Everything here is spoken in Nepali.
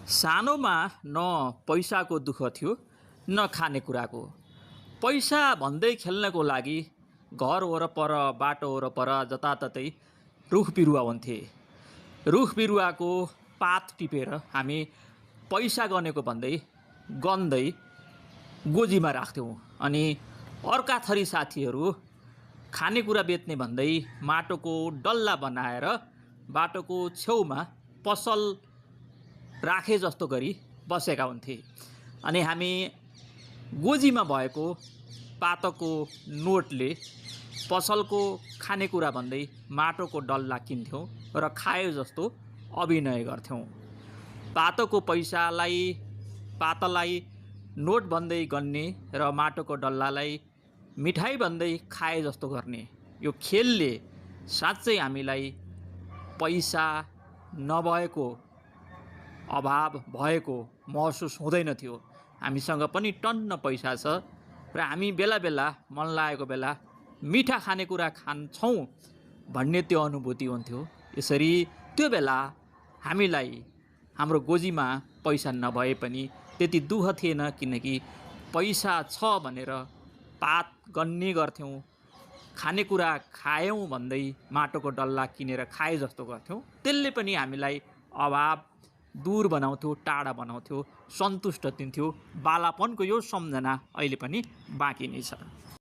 सानोमा न पैसाको दुःख थियो न खानेकुराको। पैसा भन्दै खेल्नको लागि घर वरपर बाटो वरपर जताततै रुख बिरुवा हुन्थे। रुख बिरुवाको पात टिपेर हामी पैसा गनेको भन्दै गन्दै गोजीमा राख्थ्यौँ। अनि अर्का थरी साथीहरू खानेकुरा बेच्ने भन्दै माटोको डल्ला बनाएर बाटोको छेउमा पसल राखे जस्तो गरी बसेका हुन्थे। अनि हामी गोजीमा भएको पातको नोटले पसलको खानेकुरा भन्दै माटोको डल्ला किन्थ्यौँ र खाए जस्तो अभिनय गर्थ्यौँ। पातको पैसालाई पातलाई नोट भन्दै गन्ने र माटोको डल्लालाई मिठाई भन्दै खाए जस्तो गर्ने यो खेलले साँच्चै हामीलाई पैसा नभएको अभाव भएको महसुस हुँदैन थियो। हामीसँग पनि टन्न पैसा छ र हामी बेला बेला मन लागेको बेला मिठा खानेकुरा खान्छौँ भन्ने त्यो अनुभूति हुन्थ्यो। यसरी त्यो बेला हामीलाई हाम्रो गोजीमा पैसा नभए पनि त्यति दुःख थिएन, किनकि पैसा छ भनेर पात गन्ने गर्थ्यौँ, खानेकुरा खायौँ भन्दै माटोको डल्ला किनेर खाए जस्तो गर्थ्यौँ। त्यसले पनि हामीलाई अभाव दूर बनाउँथ्यो, टाढा बनाउँथ्यो, सन्तुष्ट दिन्थ्यो। बालापनको यो सम्झना अहिले पनि बाँकी नै छ।